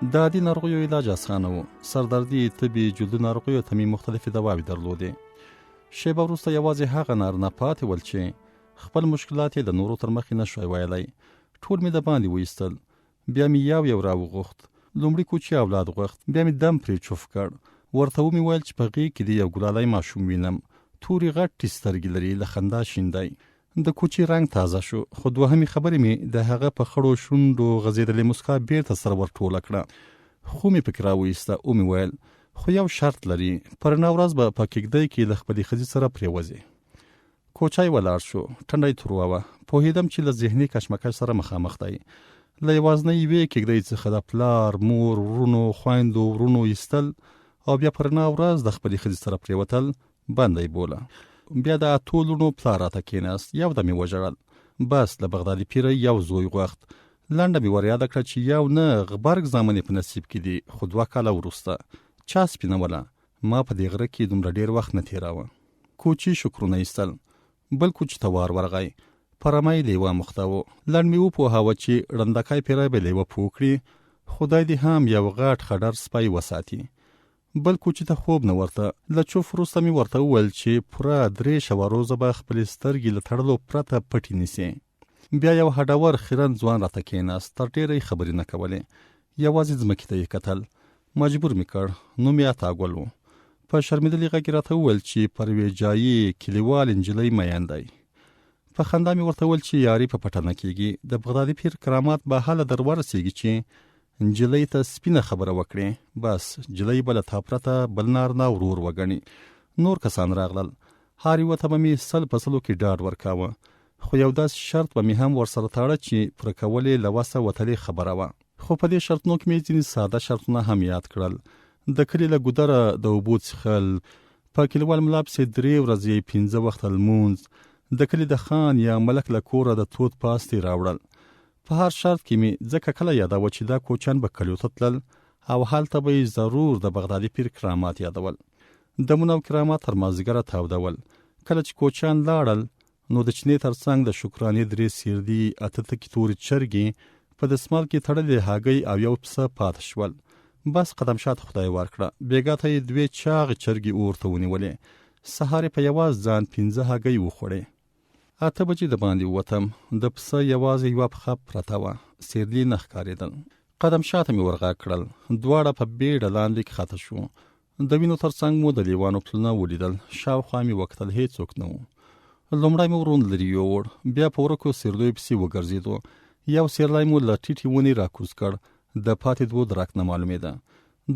د عادي ناروغیو علاج اسانه و. سردردي، تبې، جلدي ناروغیو ته مې مختلفې دواوې درلودې. شېبه وروسته یوازې هغه نارینه پاتې ول چې خپل مشکلات یې د نورو تر مخې نه شوای ویلی. ټول مې د باندې وایستل. بیا مې یو یو راوغوښت. لومړي کوچي اولاد غوښت. بیا مې دم پرې چوف کړ. ورته ومې ویل چې په غېږ کې دې یو ګلالی ماشوم وینم. تورې غټې سترګې لري، له خندا شین دی. د کوچي رنګ تازه شو، خو دوهمې خبرې مې د هغه په خړو شونډو غځېدلې موسکا بېرته سره ورټوله کړه. خو مې پکې راوایسته، ومې ویل، خو یو شرط لري، په رڼا ورځ به په کېږدۍ کې له خپلې ښځې سره پرېوځې. کوچی ولاړ شو، ټنډه یې تروه وه. پوهېدم چې له ذهني کشمکش سره مخامخ دی. له یوازنۍ یوې کېږدۍ څخه د پلار، مور، وروڼو، خویندو، وروڼو ایستل او بیا په رڼا ورځ د خپلې ښځې سره پرېوتل بنده یې بوله. بیا د اتو لوڼو پلار راته کېناست، یو دم یې وژړل. بس له بغدادي پیره یو زوی غوښت. لنډه مې وریاده کړه چې یو نه، غبرګ زامن یې په نصیب کې دي، خو 2 کاله وروسته. چا سپینوله؟ ما په دې غره کې دومره ډېر وخت نه تېراوه. کوچي شکرونه ایستل. بل کوچي ته وار ورغی. په رمه یې لېوه مخته و. لنډ مې وپوهاوه چې ړندکی پیری به لېوه پوه کړي، خدای دې هم یو غټ خډر سپی وساتي. بل کوچي ته خوب نه ورته. له چوف وروسته مې ورته وویل چې پوره 3 شوه روزه به خپلې سترګې له تړلو پرته پټې نیسې. بیا یو هډور خیرن ځوان راته کېناست. تر ډېره یې خبرې نه کولې. یوازې ځمکې ته یې کتل. مجبور مې کړ. نوم یې عطاګل و. په شرمېدلي غږ یې راته وویل چې پر یوې جایي کلیوالې نجلۍ میین دی. په خندا مې ورته وویل چې یاري په پټه نه کېږي. د بغدادي پیر کرامات به هله در ورسېږي چې نجلۍ ته سپینه خبره وکړې. بس نجلۍ به له تا پرته بل نارینه ورور وګڼي. نور کسان راغلل. هر یوه ته به مې 100 په 100 کې ډاډ ورکاوه. خو یو داسې شرط به مې هم ورسره تاړه چې پوره کول یې له وسه وتلې خبره وه. خو په دې شرطونو کې مې ځینې ساده شرطونه هم یاد کړل. د کلي له ګودره د اوبو څښل، په کلیوال ملا پسې 3 ورځې پنځه وخته لمونځ، د کلي د خان یا ملک له کوره د تود پاستي راوړل. په هر شرط کې مې ځکه کله یادوه چې دا کوچیان به کلیو ته تلل او هلته به یې ضرور د بغدادي پیر کرامات یادول. دمونه او کرامات تر مازدیګره تاودول. کله چې کوچیان لاړل، نو د چینې ترڅنګ د شکرانې درې سیردي، اته تکې تورې چرګې، په دستمال کې تړلې هګۍ او یو پسه پاتې شول. بس قدم شاته خدای ورکړه. بېګا ته یې دوې چاغې چرګې اور ته ونیولې. سهار یې په یوازې ځان پنځه هګۍ وخوړې. 8 بجې د باندې ووتم. د پسه یوازې یوه پښه پرته وه. سیرلي نه ښکارېدل. قدم شاته مې ورغږ کړل. دواړه په بیړه لاندې کښته شوو. د وینو ترڅنګ مو د لیوانو پلونه ولیدل. شاوخوا مې وکتل، هیڅوک نه وو. لومړی مو ورون لرې یووړ. بیا په ورکو سیرلیو پسې وګرځېدو. یو سیرلی مو له ټیټې ونې راکوز کړ. د پاتې دوو درک نه معلومېده.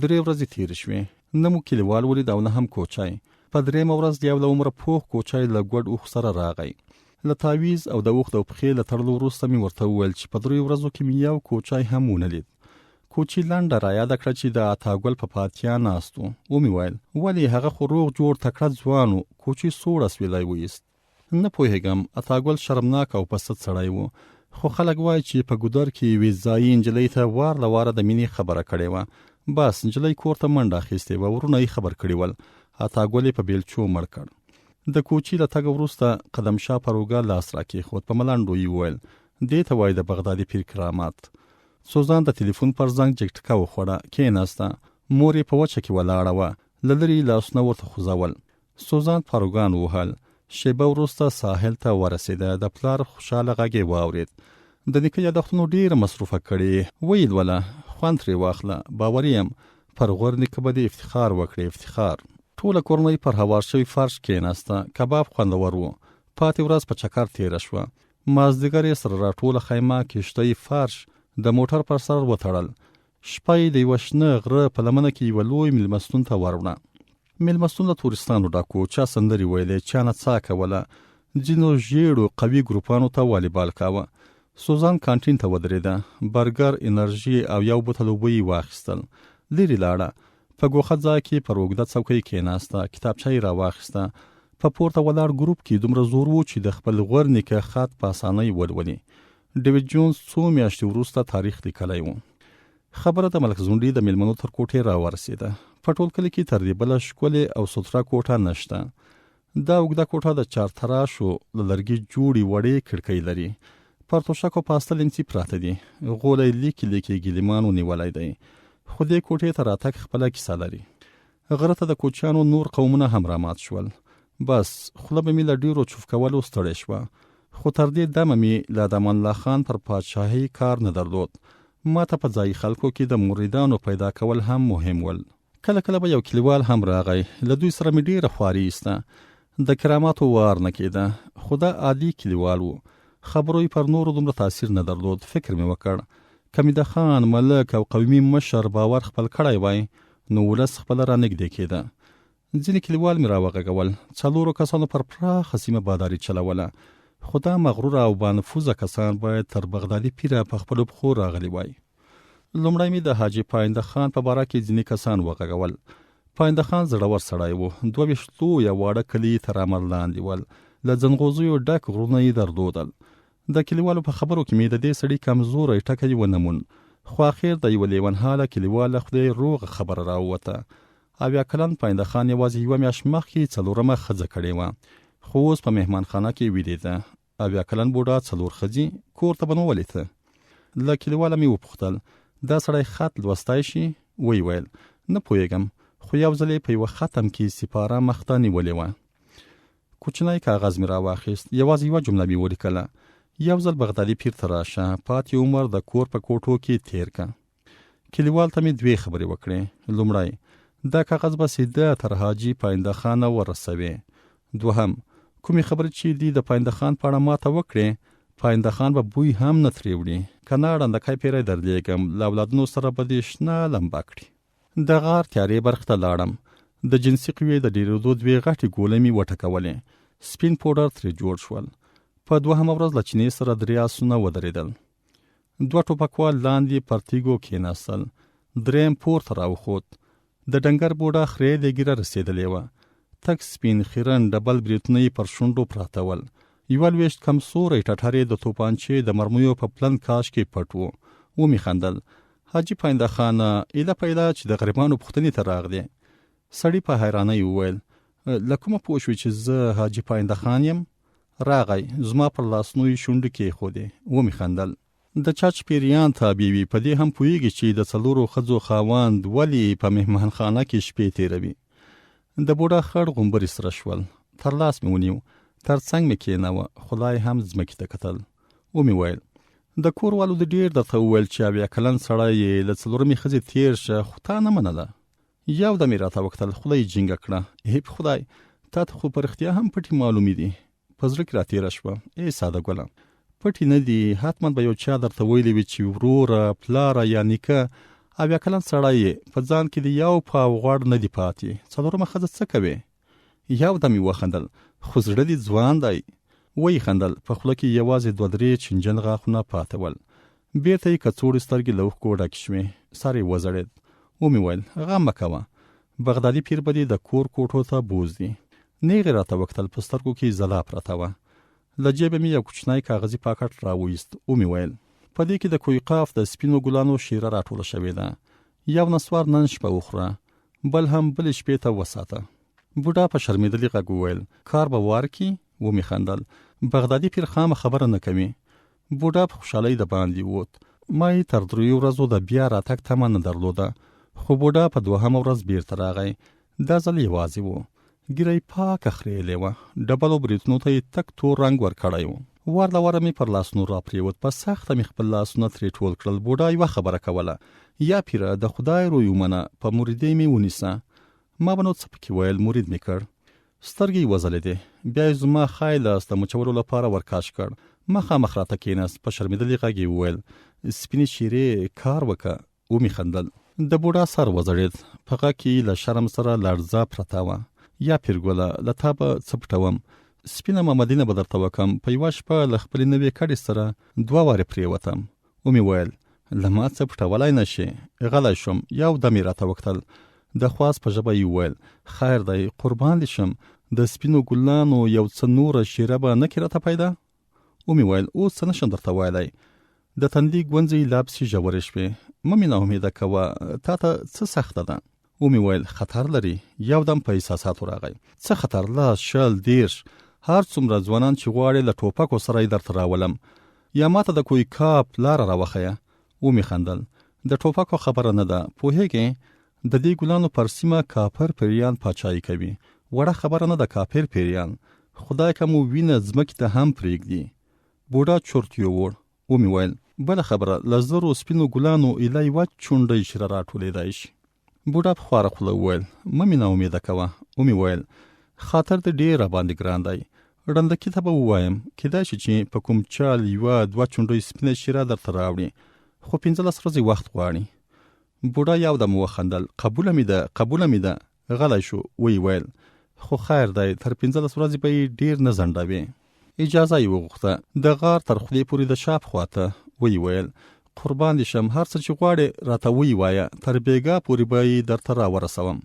3 ورځې تېرې شوې. نه مو کلیوال ولید او نه هم کوچی. په درېیمه ورځ یو له عمره پوخ کوچی له ګوډ اوښ سره راغی. له تعویذ او د اوښ د پښې له تړلو وروسته مې ورته وویل چې په 3 ورځو کې مې یو کوچی هم ونه لید. کوچي لنډه را یاده کړه چې د عطاګل په پاتیا ناست و. ومې ویل، ولې هغه خو روغ جوړ تکړه ځوان و. کوچي سوړ اسویلی وایست. نه پوهېږم، عطاګل شرمناک او پست سړی و. خو خلک وایي چې په ګودر کې یوې ځایي نجلۍ ته وار له واره د مینې خبره کړې وه. بس نجلۍ کور ته منډه اخیستې وه، وروڼه یې خبر کړي ول. عطاګل یې په بیلچو مړ کړ. د کوچي له تګه وروسته قدم شاه پر اوږه لاس راکېښود. په ملنډو یې وویل، دې ته وایي د بغدادي پیر کرامات. سوزان د تلیفون پر زنګ جګټکه وخوړه، کېناسته. مور یې په وچه کې ولاړه وه. له لرې یې لاسونه ورته خوځول. سوزان پاروګان ووهل. شېبه وروسته ساحل ته ورسېده. د پلار خوشاله غږ یې واورېد. د نیکه یادښتونو ډېره مصروفه کړې. ویې لوله، خوند ترې واخله. باوري یم پر غور نیکه به دې افتخار وکړې، افتخار. ټوله کورنۍ پر هوار شوي فرش کېناسته. کباب خوندور و. پاتې ورځ په چکر تېره شوه. مازدیګر یې سره راټوله خیمه، کښتۍ، فرش د موټر پر سر وتړل. شپه یې د یوه شنه غره په لمنه کې یوه لوی میلمستون ته وروړه. میلمستون له توریستانو ډک و. چا سندرې ویلې، چا نڅا کوله. ځینو ژیړو قوي ګروپانو ته والیبال کاوه. سوزان کانټین ته ودرېده. برګر، انرژي او یو بوتل اوبه یې واخیستل. لیرې لاړه. په ګوښه ځای کې پر اوږده څوکۍ کېناسته. کتابچه یې راواخیسته. په پورته ولاړ ګروپ کې دومره زور و چې د خپل غور نیکه خط په اسانۍ ولولي. ډیویډ جونز څو میاشتې وروسته تاریخ لیکلی و. خبره د ملک زونډي د میلمنو تر کوټې راورسېده. په ټول کلي کې تر دې بله ښکلې او سوتره کوټه نشته. دا اوږده کوټه د چارتراشو له لرګي جوړې وړې کړکۍ لري. پر توشکو پاسته لیمڅي پراته دي. غولی لیکې لیکې ګلیمانو نیولی دی. خو دې کوټې ته راتګ خپله کیسه لري. غره ته د کوچیانو نور قومونه هم رامات شول. بس، خوله به مې له ډېرو چوف کولو ستړې شوه. خو تر دې دمه مې لا د امان الله خان پر پادشاهۍ کار نه درلود. ما ته په ځايي خلکو کې د مریدانو پیدا کول هم مهم ول. کله کله به یو کلیوال هم راغی، له دوی سره مې ډېره خواري ایسته. د کراماتو وار نه کېده، خو دا عادي کلیوال و. خبرو یې پر نورو دومره تاثیر نه درلود. فکر مې وکړ، که مې د خان، ملک او قومي مشر باور خپل کړی وای، نو ولس خپله رانږدې کېده. ځینې کلیوال مې راوغږول. څلورو کسانو پر پراخه سیمه باداري چلوله، خو دا مغروره او بانفوذه کسان باید تر بغدادي پیره په خپلو پښو راغلي وای. لومړی مې د حاجي پاینده خان په باره کې ځینې کسان وغږول. پاینده خان زړور سړی و، 22 لوی او واړه کلي یې تر امر لاندې ول، له ځنغوزیو ډک غرونه یې درلودل. د کلیوالو په خبرو کې مې د دې سړي کمزوری ټکی ونه موند، خو اخر د یوه لیونحاله کلیوال له خولې روغه خبره راووته. 70 کلن پاینده خان یوازې یوه میاشت مخکې څلورمه ښځه کړې وه، خو اوس په مهمانخانه کې ویدېده. 70 کلن بوډا څلور ښځې کور ته به نو ولې ته؟ له کلیواله مې وپوښتل، دا سړی خط لوستی شي؟ ویې ویل، نه پوهېږم، خو یو ځل یې په یوه ختم کې سپاره مخ ته نیولې وه. کوچنی کاغذ مې راواخیست، یوازې یوه جمله مې ولیکله، یو ځل بغدادي پیر ته راشه، پاتې عمر د کور په کوټو کې تېر که. کلیوال ته مې دوې خبرې وکړې. لومړی، دا کاغذ به سیده تر حاجي پاینده خانه ورسوې. دوهم، کومې خبرې چې دي د پاینده خان په اړه ماته وکړې، پاینده خان به بوی هم نه ترې وړي. که نه ړندکی پیری درلېږم، له اولادونو سره به دې شنه لمبه کړي. د غار تیارې برخې ته لاړم. د جنسي قوې د ډېرېدو دوې غټې ګولۍ مې وټکولې. سپین پوډر ترې جوړ شول. په دوهمه ورځ له چینې سره درې آسونه ودرېدل. دوه ټوپکوال لاندې پر تیږو کېناستل. درېیم پورته راوخوت. د ډنګر بوډا خریلې ږیره رسېدلې وه. تک سپین خیرن ډبل برېتونه یې پر شونډو پراته ول. یوه لوېشت کمسوری ټټر یې د توپانچې د مرمیو په پلن کاش کې پټ و. ومې خندل. حاجي پاینده خانه، ایله په ایله چې د غریبانو پوښتنې ته راغلې. سړي په حیرانۍ وویل، له کومه پوه شوې چې زه حاجي پاینده خان یم؟ راغی، زما پر لاسونو یې شونډې کېښودې. ومې خندل. د چا چې پیریان تابع وي، په دې هم پوهېږي چې د څلورو ښځو خاوند ولې په مهمانخانه کې شپې تېروي. د بوډا خړ غومبري سره شول. تر لاس مې ونیو، تر څنګ مې کېناوه، خو لا یې هم ځمکې ته کتل. ومې ویل، د کور والو دې ډېر درته وویل چې 70 کلن سړی یې، له څلورمې ښځې تېر شه، خو تا نه منله. یو دم یې راته وکتل، خوله یې جینګه کړه، ای په خدای، تا ته خو په رښتیا هم پټې معلومې دي. په زړه کې راتېره شوه، ای ساده ګله، پټې نه دي، حتما به یو چا درته ویلي وي چې وروره، پلاره یا نیکه 70 کلن سړی یې، په ځان کې دې یو پاو غوړ نه دي پاتې، څلورمه ښځه څه کوې؟ یو دم یې وخندل، خو زړه دې ځوان دی. ویې خندل، په خوله کې یې یوازې دوه درې چینجن غاښونه پاتې ول. بېرته یې کڅوړې سترګې له اوښکو ډکې شوې، سر یې وځړېد. ومې ویل، غم مه کوه، بغدادي پیر به دې د کور کوټو ته بوځي. نېغ یې راته وکتل، په سترګو کې یې ځلا پرته وه. له جېبه مې یو کوچنی کاغذي پاکټ راوایست، ومې ویل، په دې کې د کوه قاف د سپینو ګلانو شیره راټوله شوې ده. یو نسوار نن شپه وخوره، بل هم بلې شپې ته وساته. بوډا په شرمېدلي غږ وویل، کار به ورکړي؟ ومې خندل، بغدادي پیر خامه خبره نه کوي. بوډا په خوشحالۍ د باندې ووت. ما یې تر دریو ورځو د بیا راتګ تمه نه درلوده، خو بوډا په دوهمه ورځ بیرته راغی. دا ځل یوازې و. ږیره یې پاکه خریلې وه، ډبلو برېتونو ته یې تک تور رنګ ورکړی و. وار له واره مې پر لاسونو راپرېوت، په سخته مې خپل لاسونه ترې ټول کړل. بوډا یوه خبره کوله، یا پیره، د خدای روی ومنه، په مریدۍ مې ونیسه. ما به نو څه پکې ویل، مرید مې کړ. سترګې یې وځلېدې، بیا یې زما ښی لاس د مچولو لپاره ورکش کړ. مخامخ راته کېناست، په شرمېدلي غږ یې وویل، سپینې شیرې، کار وکه. ومې خندل. د بوډا سر وځړېد، په غږ کې یې له شرم سره لړزه پرته وه. یا پیرګله، له تا به څه پټوم، سپینه مامدینه به درته وکم، په یوه شپه له خپلې نوې کډې سره دوه وارې پرېوتم. ومې ویل، له ما څه پټولای نه شې. غلی شوم، یو دم یې راته وکتل، د خواست په ژبه یې وویل، خیر دی، قربان دې شم، د سپینو ګلانو یو څه نوره شیره به نه کې راته پیدا؟ ومې ویل، اوس څه نشم درته ویلی. د تندي ګونځې یې لا پسې ژورې شوې، مه مې ناامیده کوه، تا ته څه سخته ده؟ ومې ویل، خطر لري. یو دم په احساساتو راغی، څه خطر؟ 10، 20، 30، هر څومره ځوانان چې غواړې له ټوپکو سره یې درته راولم، یا ما ته د کوی کاپ لاره راوښیه. ومې خندل، د ټوپکو خبره نه ده، پوهېږې؟ د دې ګلانو پر سیمه کاپر پیریان پاچاهي کوي. وړه خبره نه ده کاپر پیریان. خدای که مو وینه ځمکې ته هم پرېږدي. بوډا چورت یووړ. ومې ویل، بله خبره، له زرو سپینو ګلانو ایله یوه چونډۍ شیره راټولېدای شي. بوډا په خواره خوله وویل، مه مې ناامیده کوه. ومې ویل، خاطر دې ډېر راباندې ګران دی. ړندکي ته به ووایم، کېدای شي چې په کوم چال یوه دوه چونډۍ سپینه شیره درته راوړي، خو 15 ورځې وخت غواړي. بوډا یو دم وخندل، قبوله مې ده، قبوله مې ده. غلی شو، ویې ویل، خو خیر دی، تر 15 ورځې به یې ډېر نه ځنډوې. اجازه یې وغوښته، د غار تر خولې پورې د شا په خوا ته. ویې ویل، قربان دې شم، هر څه چې غواړې راته ویې وایه، تر بېګا پورې به یې درته راورسوم.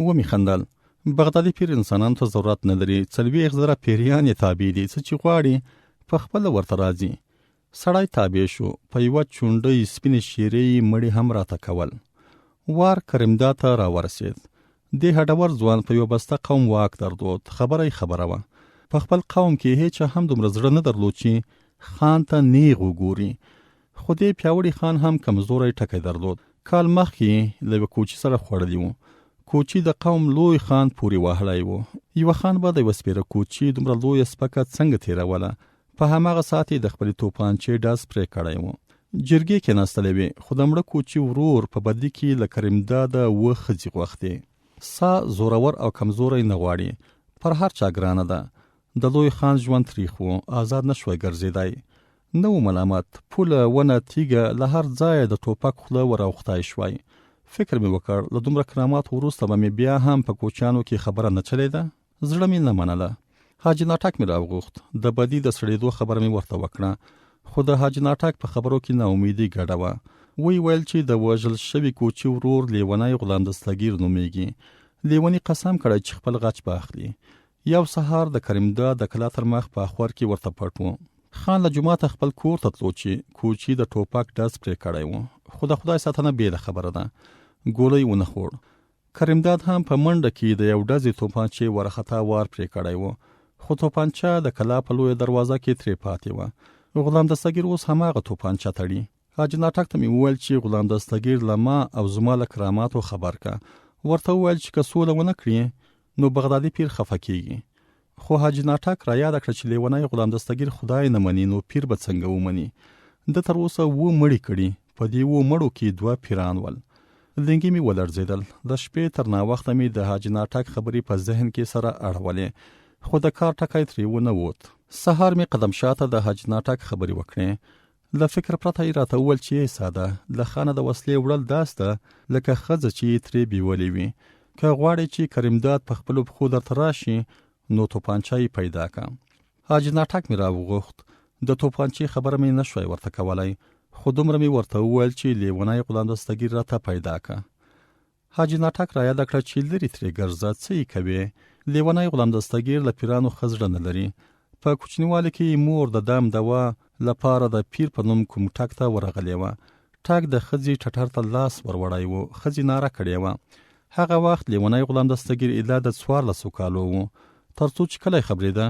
ومې خندل، بغدادي پیر انسانانو ته ضرورت نه لري، 40,000 پیریان یې تابع دي، څه چې غواړي په خپله ورته راځي. سړی تابع شو، په یوه چونډۍ سپینې شیرې یې مړي هم راته کول. وار کریمداد ته راورسېد. دې هډور ځوان په یوه بسته قوم واک درلود، خبره یې خبره وه. په خپل قوم کې هیچا هم دومره زړه نه درلود چې خان ته نیغ وګوري. خو دې پیاوړي خان هم کمزوری ټکی درلود. کال مخکې یې له یوه کوچي سره خوړلي وو. کوچي د قوم لوی خان پورې وهلی و. یوه خان به د یوه سپېره کوچي دومره لویه سپکه څنګه تېروله؟ په هماغه ساعت یې د خپلې توپانچې ډز پرې کړی و. جرګې کېناستلې وې، خو د مړه کوچي ورور په بدلي کې له کریمداده اووه ښځې غوښتې. ساه زورور او کمزوری نه غواړي، پر هر چا ګرانه ده. د لوی خان ژوند تریخ و، ازاد نه شوای ګرځېدای. نه و ملامت، پوله، ونه، تیږه له هر ځایه د ټوپک خوله وراوښتای شوای. فکر مې وکړ، له دومره کراماتو وروسته به مې بیا هم په کوچیانو کې خبره نه چلېده؟ زړه مې نه منله. حاجي ناټک مې راوغوښت، د بدي د سړېدو خبره مې ورته وکړه، خو د حاجي ناټک په خبرو کې ناامیدي ګډه وه. ویې ویل چې د وژل شوي کوچي ورور لیونی غلام دستګیر نومېږي. لیوني قسم کړی چې خپل غچ به اخلي. یو سهار د کریمداد د کلا تر مخ په اخور کې ورته پټ و. خان له جوماته خپل کور ته تلو چې کوچي د ټوپک ډز پرې کړی و، خو د خدای ساتنه بېله خبره ده، ګولۍ ونه خوړ. کریمداد هم په منډه کې د یو ډزې توپانچې ورخطا وار پرې کړی و، خو توپانچه د کلا په لویه دروازه کې ترې پاتې وه. غلام دستګیر اوس هماغه توپانچه تړي. حاجي ناټک ته مې وویل چې غلام دستګیر له ما او زما له کراماتو خبر که. ورته وویل چې که سوله ونه کړي نو بغدادي پیر خفه کیږي. خو حاجي ناټک را یاده کړه چې لیونی غلام دستګیر خدای نه مني، نو پیر به څنګه ومني؟ ده تر اوسه اووه مړي کړي، په دې اوو مړو کې دوه پیران ول. لینګي مې ولړزېدل. د شپې تر ناوخته مې د حاجي ناټک خبرې په ذهن کې سره اړولې، خو د کار ټکی ترې ونه ووت. سهار مې قدم شاه ته د حاجي ناټک خبرې وکړې. له فکر پرته یې راته وویل چې ای ساده، له خانه د وسلې وړل داسې ده لکه ښځه چې یې ترې بیولې وي. که غواړې چې کریمداد په خپلو پښو درته راشي، نو توپانچه یې پیدا که. حاجي ناټک مې راوغوښت. د توپانچې خبره مې نه شوای ورته کولای، خو دومره مې ورته وویل چې لیونی غلام دستګیر راته پیدا که. حاجي ناټک را یاده کړه چې لرې ترې ګرځه، څه یې کوې؟ لیونی غلام دستګیر له پیرانو ښه زړه نه لري. په کوچنیوالي کې یې مور د دم دوا لپاره د پیر په نوم کوم ټک ته ورغلې وه. ټک د ښځې ټټر ته لاس وروړی و، ښځې ناره کړې وه. هغه وخت لیونی غلام دستګیر ایله د 14 کالو و. تر څو چې کلی خبرېده،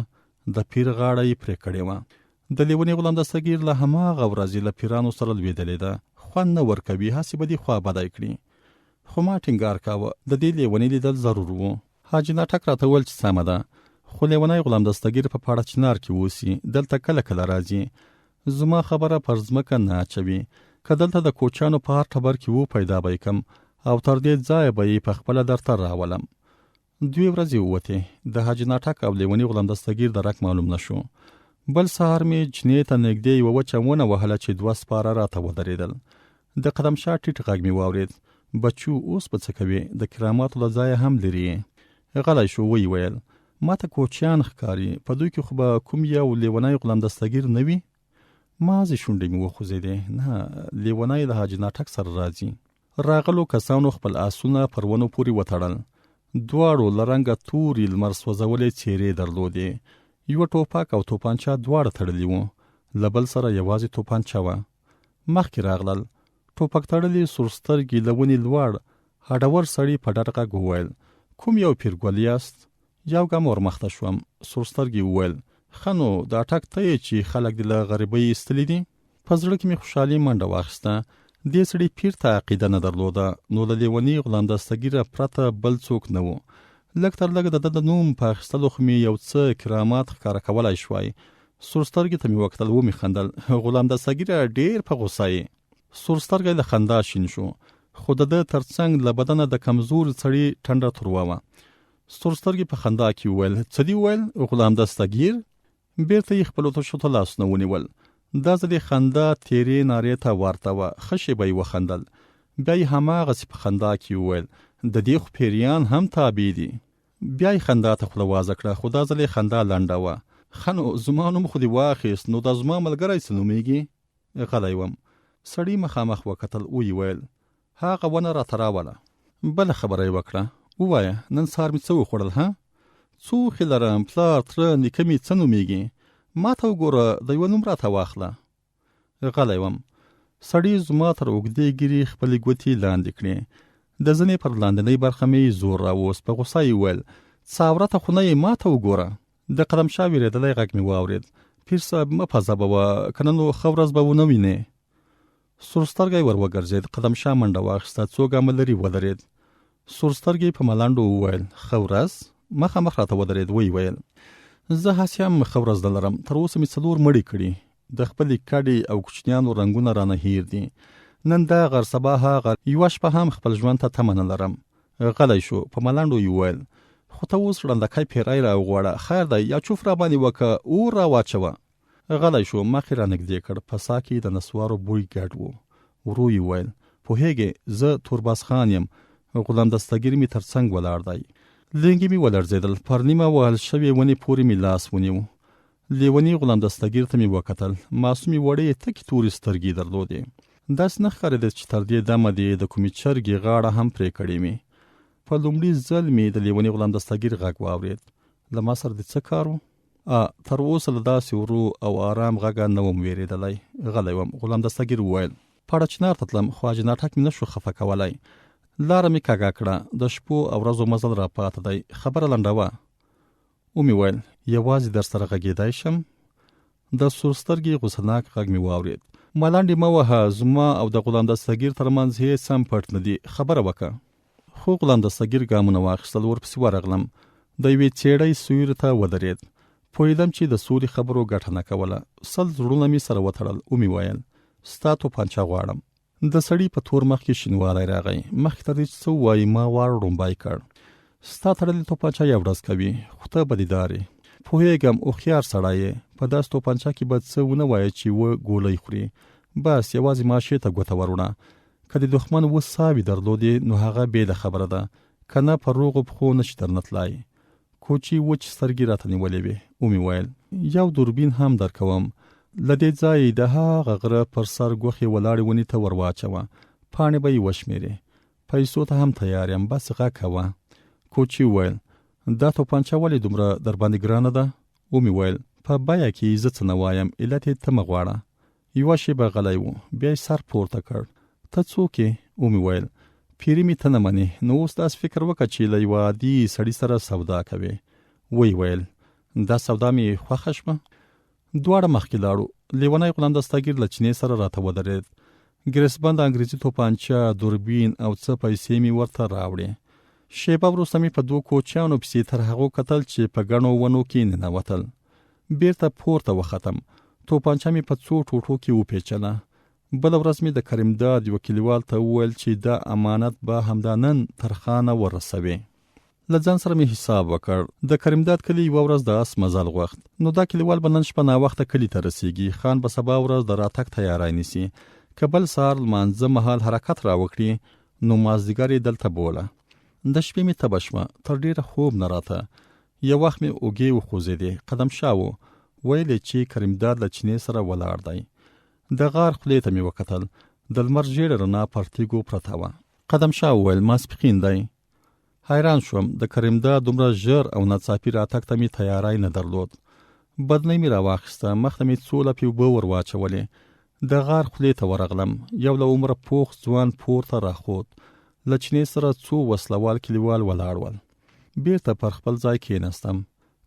د پیر غاړه یې پرې کړې وه. د لیوني غلام دستګیر له هماغه ورځې له پیرانو سره لوېدلې ده. خوند نه ورکوي، هسې به دې خوا بدی کړي. خو ما ټینګار کاوه، د دې لیوني لیدل ضرور و. حاجي ناټک راته وویل چې سمه ده، خو لیونی غلام دستګیر په پاړه چنار کې اوسي، دلته کله کله راځي. زما خبره پر ځمکه نه اچوي. که دلته د کوچیانو په هر ټبر کې وو، پیدا به یې کم او تر دې ځایه به یې په خپله درته راولم. دوې ورځې ووتې، د حاجي ناټک او لیوني غلام دستګیر درک معلوم نه شو. بل سهار مې چینې ته نږدې یوه وچه ونه وهله چې دوه سپاره راته ودرېدل. د قدم شاه ټیټ غږ مې واورېد، بچو اوس به څه کوې، د کراماتو له ځایه هم لرې یې. غلی شو، ویې ویل، ما ته کوچیان ښکاري، په دوی کې خو به کوم یو لیونی غلام دستګیر نه وي؟ مازې شونډې مې وخوځېدې، نه، لیونی له حاجي ناټک سره راځي. راغلو کسانو خپل آسونه پر ونو پورې وتړل. دواړو له رنګه تورې لمر سوځولې څېرې درلودې. یوه ټوپک او توپانچه دواړه تړلي وو. له بل سره یوازې توپانچه وه. مخکې راغلل. ټوپک تړلي سور سترګي له ونې لوړ هډور سړي په ډډ غږ وویل، کوم یو پیرګل یاست؟ یو ګام ورمخته شوم. سور سترګي وویل، ښه نو دا ټک ته یې چې خلک دې له غریبۍ ایستلي دي؟ په زړه کې مې خوشحالي منډه واخیسته. دې سړي پیر ته عقیده نه درلوده، نو له لیوني غلام دستګیره پرته بل څوک نه و. لږ تر لږه د ده د نوم په اخیستلو خو مې یو څه کرامات ښکاره کولای شوای. سور سترګي ته مې وکتل، ومې خندل، غلام دستګیره ډېر په غوسه یې. سور سترګی له خندا شین شو، خو د ده تر څنګ له بدنه د کمزوري سړي ټنډه تروه وه. سور سترګي په خندا کې وویل، څه دې وویل غلام دستګیر؟ بېرته یې خپلو تشو ته لاسونه ونیول. دا ځل یې خندا تېرې نارې ته ورته وه، ښه شېبه یې وخندل. بیا یې هماغسې په خندا کې وویل، د دې خو پېریان هم تابع دي. بیا یې خندا ته خوله وازه کړه، خو دا ځل یې خندا لنډه وه. ښه نو، زما نوم خو دې واخیست، نو دا زما ملګری څه نومېږي؟ غلی وم. سړي مخامخ وکتل، ویې ویل، هغه ونه راته راوله. بله خبره یې وکړه، ووایه نن سهار مې څه وخوړل ها؟ څو اوښې لرم، پلار، تره، نیکه مې څه نومېږي؟ ما ته وګوره، د یوه نوم راته واخله. غلی وم. سړي زما تر اوږدې ږیرې خپلې ګوتې لاندې کړې. د زنې پر لاندنۍ برخه مې زور راوست، په غوسه یې وویل، څه عورته خو نه یې، ما ته وګوره. د قدم شاه وېرېدلی غږ مې واورېد، پیر صاحب مه په عذابوه، که نه نو ښه ورځ به ونه وینې. سور سترګی ور وګرځېد، قدم شاه منډه واخیسته، څو ګامه لرې ودرېد. سور سترګی په ملنډو وویل، ښه ورځ؟ مخامخ راته ودرېد، ویې ویل، زه هسې هم ښه ورځ نه لرم، تر اوسه مې څلور مړي کړي، د خپلې کډې او کوچنیانو رنګونه رانه هېر دي. نن دا غر، سبا هغه، یوه شپه هم خپل ژوند ته تمه نه لرم. غلی شو، په ملنډو یې وویل، خو ته اوس ړندکی پیری راوغواړه، خیر دی، یا چوف راباندې وکه، اور راواچوه. غلی شو، مخ یې رانږدې کړ، په ساه کې یې د نسوارو بوی ګډ و. ورو یې وویل، پوهېږې، زه تورباز خان یم، غلام دستګیر مې تر څنګ ولاړ دی. لینګي مې ولړزېدل، پر نیمه وهل شوې ونې پورې مې لاس ونیو. لیوني غلام دستګیر ته مې وکتل، معصومې وړې تکې تورې سترګې یې درلودې. داسې نه ښکارېده چې تر دې دمه دې د کومې چرګې غاړه هم پرې کړې وي. په لومړي ځل مې د لیوني غلام دستګیر غږ واورېد، له ما سره دې څه کار و؟ آ، تر اوسه له داسې ورو او آرام غږه نه وم وېرېدلی. غلی وم. غلام دستګیر وویل، پاړه چنار ته تلم، خو حاجي ناټک مې نه شو خفه کولی. لاره مې کږه کړه، د شپو او ورځو مزل راپاته دی. خبره لنډوه. ومې ویل، یوازې درسره غږېدای شم؟ د سور سترګې غوسه ناک غږ مې واورېد، ملنډې مه وهه، زما او د غلام دستګیر ترمنځ هېڅ هم پټ نه دي، خبره وکړه. خو غلام دستګیر ګامونه واخیستل، ورپسې ورغلم. د یوې څېړۍ سیوري ته ودرېد. پوهېدم چې د سولې خبرو ګټه نه کوله. 100 زړونه مې سره وتړل، ومې ویل، ستا توپانچه غواړم. د سړي په تور مخ کې شینوالی راغی. مخکې تر دې چې څه ووایي، ما وار ړومبی کړ. ستا تړلې توپانچه یو ډز کوي، خو ته بدیدار یې. پوهېږم، هوښیار سړی یې. په داسې توپانچه کې به څه ونه وایې چې اوه ګولۍ خوري. بس، یوازې ماشې ته ګوته وروړه. که د دښمن اوه ساوې درلودې، نو هغه بېله خبره ده. که نه په روغو پښو نه شي درنه تلای. کوچي وچ سترګې راته نیولې وې. ومې ویل. یو دوربین هم درکوم. له دې ځایه یې د هغه غره پر سر ګوښې ولاړې ونې ته ور واچوه. پاڼې به یې وشمېرې. پیسو ته هم تیار یم، بس غږ کوه. کوچي وویل، دا توپانچه ولې دومره درباندې ګرانه ده؟ ومې ویل، په بیه کې یې زه څه نه وایم، علت یې ته مه غواړه. یوه شېبه غلی و، بیا یې سر پورته کړ. ته څوک یې؟ ومې ویل، پیري مې ته نه منې، نو اوس داسې فکر وکړه چې له یوه عادي سړي سره سودا کوې. ویې ویل، دا سودا مې خوښه شوه. دواړه مخکې لاړو. لیونی غلام دستګیر له چینې سره راته ودرېد. ګریسبنده انګریزي توپانچه، دوربین او څه پیسې مې ورته راوړې. شېبه وروسته مې په دوو کوچیانو پسې تر هغو کتل چې په ګڼو ونو کې ننوتل. بیرته پورته وختم. توپانچه مې په څو ټوټو کې وپیچله. بله ورځ مې د کریمداد یوه کلیوال ته وویل چې دا امانت به همدا نن تر خانه ورسوې. له ځان سره مې حساب وکړ. د کریمداد کلي یوه ورځ د اس مزل غوښت. نو دا کلیوال به نن شپه ناوخته کلي ته رسیږي. خان به سبا ورځ د راتګ تیاری نیسي. که بل سهار لمانځه مهال حرکت راوکړي، نو مازدیګر یې دلته بوله. د شپې مې تبه شوه. تر ډېره خوب نه راته. یو وخت مې اوږې وخوځېدې. قدم شاه و. ویل یې چې کریمداد له چینې سره ولاړ دی. د غار خولې ته مې وکتل. د لمر ژېړه رڼا پر تیږو پرته وه. قدم شاه وویل، ماسپښین دی. حیران شوم. د کریمداد دومره ژر او ناڅاپي راتګ ته مې تیاری نه درلود. بدنۍ مې راواخیسته. مخ ته مې څو لپې اوبه ور واچولې. د غار خولې ته ورغلم. یو له عمره پوخ ځوان پورته راخوت. له چینې سره څو وسله وال کلیوال ولاړ ول. بیرته پر خپل ځای کیناستم.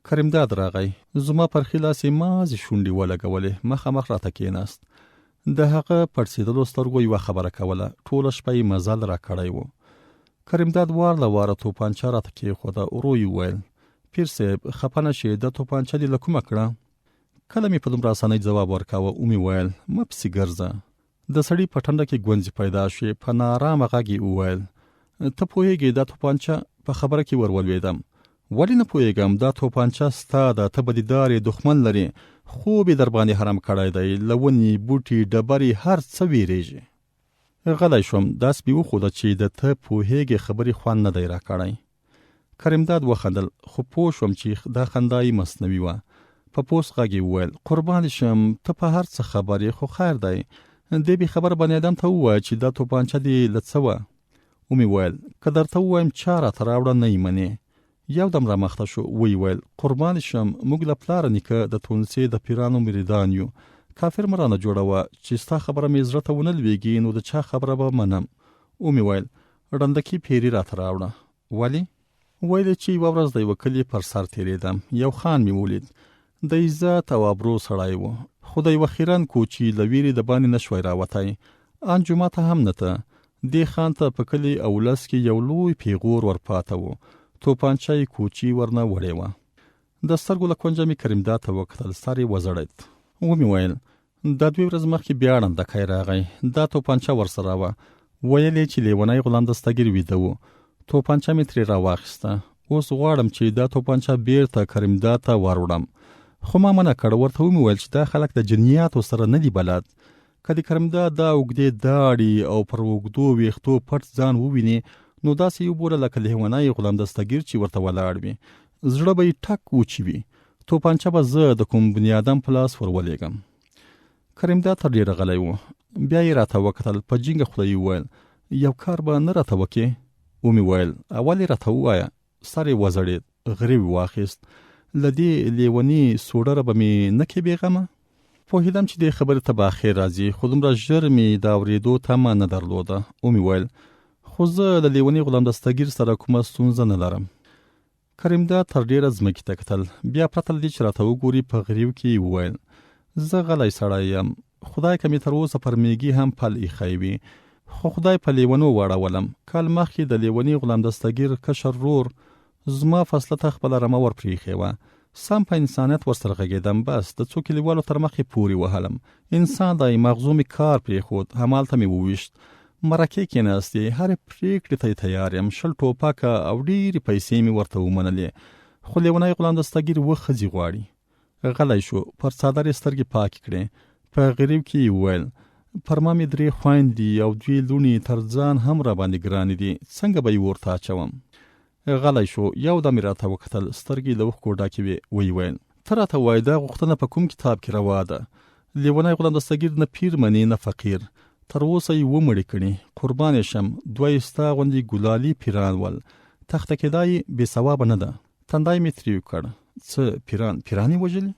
کریمداد راغی. زما پر ښي لاس یې مازې شونډې ولګولې. مخامخ راته کیناست. د هغه پړسېدلو سترګو یوه خبره کوله، ټوله شپه یې مزل راکړی و. کریمداد وار له واره توپانچه راته کېښوده، ورو یې وویل، پیر صیب، خپه نه شې، دا توپانچه دې له کومه کړه؟ کله مې په دومره اسانۍ ځواب ورکاوه، ومې ویل، مه پسې ګرځه. د سړي په ټنډه کې ګونځې پیدا شوې، په ناارامه غږ یې وویل، ته پوهېږې دا توپانچه؟ په خبره کې ور ولوېدم. ولې نه پوهېږم، دا توپانچه ستا ده، ته بدیدار یې، دښمن لرې، خوب یې درباندې حرام کړی دی، له ونې، بوټي، ډبرې، هر څه وېرېږې. غلی شوم، داسې مې وښوده چې د ته پوهېږې خبرې خوند نه دی راکړی. کریمداد وخندل، خو پوه شوم چې دا خندا یې مصنوعي وه. په پوست غږ یې وویل، قربان دې شم، ته په هر څه خبر یې، خو خیر دی، دې بې خبره بني ادم ته ووایه چې دا توپانچه دې له څه وه؟ ومې ویل، که درته ووایم چا راته راوړه نه یې منې. یو دم رامخته شو، ویې ویل، قربان دې شم، موږ له پلاره نیکه د تونسې د پیرانو مریدان یو، کافر مه رانه جوړوه، چې ستا خبره مې زړه ته ونه لوېږي نو د چا خبره به منم. ومې ویل، ړندکي پیري راته راوړه. ولې؟ ویل یې چې یوه ورځ د یوه کلي پر سر تېرېدم، یو خان مې ولید، د عزت او ابرو سړی و، خو د یوه خیرن کوچي له وېرې د باندې نه شوای راوتی، ان جومات ته هم نه ته. دې خان ته په کلي او ولس کې یو لوی پېغور ورپاته و، توپانچه یې کوچي ورنه وړې وه. د سترګو له کونجه مې کریمداد ته وکتل، سر یې وځړېد. ومې ویل، دا دوې ورځې مخکې بیا ړندکی راغی، دا توپانچه ورسره وه، ویل یې چې لیونی غلام دستګیر ویده و، توپانچه مې ترې راواخیسته، اوس غواړم چې دا توپانچه بیرته کریمداد ته وروړم، خو ما منع کړ، ورته ومې ویل چې دا خلک د جنیاتو سره نه دي بلد، که د کریمداد دا اوږدې داړي او پر اوږدو ویښتو پټ ځان وویني نو داسې یې وبوله لکه لیونی غلام دستګیر چې ورته ولاړ وي، زړه به یې ټک وچوي، توپانچه به زه د کوم بنیادم په لاس ور ولېږم. کریمداد تر ډېره غلی و، بیا یې راته وکتل، په جینګه خوله یې وویل، یو کار به نه راته وکې؟ ومې ویل، اول یې راته ووایه. سر یې وځړېد، غریو یې واخیست، له دې لېوني سوډره به مې نه کې بېغمه؟ پوهېدم چې دې خبرې ته به اخر راځي، خو دومره ژر مې د اورېدو تمه نه درلوده. ومې ویل، خو زه له لېوني غلام دستګیر سره کومه ستونزه نه لرم. کریمداد تر ډېره ځمکې ته کتل، بیا پرته له دې چې راته وګوري په غریو کې یې وویل، زه غلی سړی یم، خدای که مې تر اوسه پر میږي هم پل ایښی وي، خو خدای په لیونو واړولم. کال مخکې د لیوني غلام دستګیر کشر ورور زما فصله ته خپله رمه ور پرېښې وه. سم په انسانیت ورسره غږېدم، بس د څو کلیوالو تر مخ یې پورې وهلم. انسان دی، مغزو مې کار پرېښود، همالته مې وویشت. مرکې کېناستې، هرې پرېکړې ته یې تیار یم، 20 ټوپکه او ډېرې پیسې مې ورته ومنلې، خو لیونی غلام دستګیر اووه ښځې غواړي. غلی شو، پر څادر یې سترګې پاکې کړې، په غریو کې یې وویل، پر ما مې درې خویندې او دوې لوڼې تر ځان هم راباندې ګرانې دي، څنګه به یې اور ته اچوم؟ غلی شو، یو دم یې راته وکتل، سترګې یې له اوښکو ډکې وې، ویې ویل، ته راته وایې دا غوښتنه په کوم کتاب کې روا ده؟ لیونی غلام دستګیر نه پیر مني نه فقیر، تر اوسه یې اووه مړي کړي، قربان یې شم، دوه یې ستا غوندې ګلالي پیران ول، تخته کېدا یې بې ثوابه نه ده. تندی مې تریو کړ، څه پیران، پیران یې وژلي؟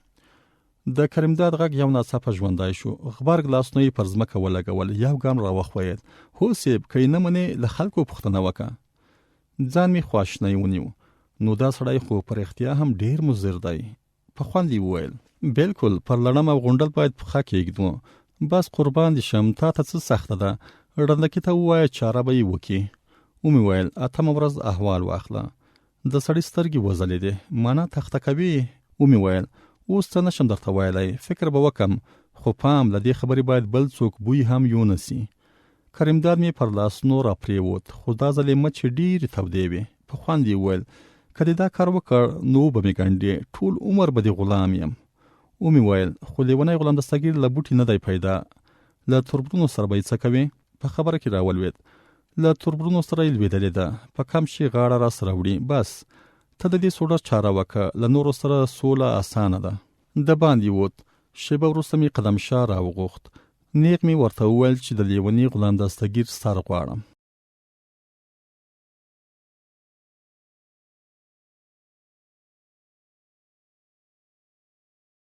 د کریمداد غږ یو ناڅاپه ژوندی شو، غبرګ لاسونه یې پر ځمکه ولګول، یو ګام راوښویېد، هو صیب، که یې نه منې له خلکو پوښتنه وکړه. ځان مې خواشینی ونیو، نو دا سړی خو په رښتیا هم ډېر مضر دی. په خوند یې وویل. بلکل، پر لړم او غونډل باید پښه کېږدو. بس قربان دې شم، تا ته څه سخته ده؟ ړندکي ته ووایه چاره به یې وکړي. ومې ویل، اتمه ورځ احوال واخله. د سړي سترګې وځلېدې، مانا تخته کوې یې؟ ومې ویل، اوس څه نه شم درته ویلی، فکر به وکړم، خو پام، له دې خبرې باید بل څوک بوی هم یونه سي. کریمداد مې پر لاسونو راپرېوت، خو دا ځل یې مچې ډېرې تودې وې. په خوند یې وویل، که دې دا کار وکړ، نو وبه مې ګنډې، ټول عمر به دې غلام یم. ومې ویل، خو لیونی غلام دستګیر له بوټي نه دی پیدا، له تربرونو سره به یې څه کوې؟ په خبره کې راولوېد، له تربرونو سره یې لوېدلې ده، په کم شي غاړه راسره وړي، بس ته د دې سوډر چاره وکړه، له نورو سره سوله اسانه ده. د باندې ووت، شېبه وروسته مې قدم شاه راوغوښت، نېغ مې ورته وویل چې د لیوني غلام دستګیر سر غواړم.